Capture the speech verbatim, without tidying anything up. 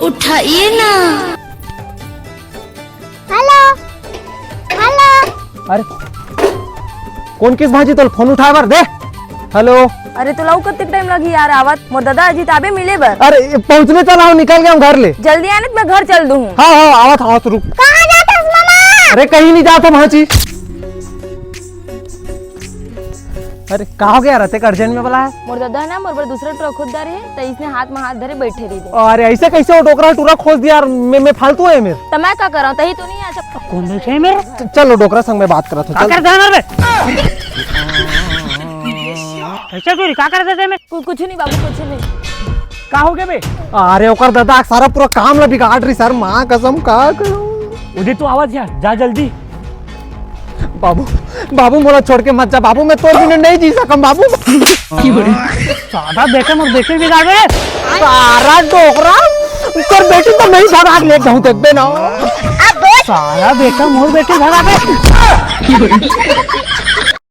उठाइए ना। Hello, hello. अरे, कोन किस भांजी तोला फोन उठाए बर दे। हेलो। अरे, तोला अउ कतेक टाइम लगही यार आवत? मोर ददा अजी त आबे मिले बर। अरे, पहुंचने वाला हंव, निकल गे हंव घर ले। जल्दी आ नहीं त मैं घर चल दूहूं। हां, हां, आवत हंव, आवत हंव, रुक। कहां जात हस मामा? अरे, कहीं नहीं जात हंव भांजी। अरे, का हो गे यार, अतेक अर्जेंट में बलाए? मोर ददा ना मोर बर दूसरा टुरा खोज डारे हे, त इसने हाथ में हाथ धरे बैठे रहिबे। अरे, अइसे कइसे ओ डोकरा टुरा खोज दिही यार? मैं, मैं फालतू हंव एमेर? त मैं का करंव, तहीं तो नहीं आ सकता। कोन बइठे हे एमेर? च-, चल ओ डोकरा संग मैं बात करत हंव, का चल। कर जाना बे? अइसे क्यों रे, का करत हस एमेर? कु-, कुछू नहीं बाबू, कुछू नहीं। का हो गे बे? अरे, ओकर ददा सारा पूरा काम ला बिगाड़ रहिस यार, मां कसम, का करंव? उदय, तू आवत जा, जा जल्दी। बाबू, बाबू, मोला छोड़ के मत जा बाबू, मैं तोर बिना नहीं जी सकंव बाबू। साला बेटा मोर बेटी बिगाड़ दे। सारा डोकरा, तोर बेटी तो मैं ही भगा के ले जाहूं, देखबे ना। साला बेटा मोर बेटी भगा दे।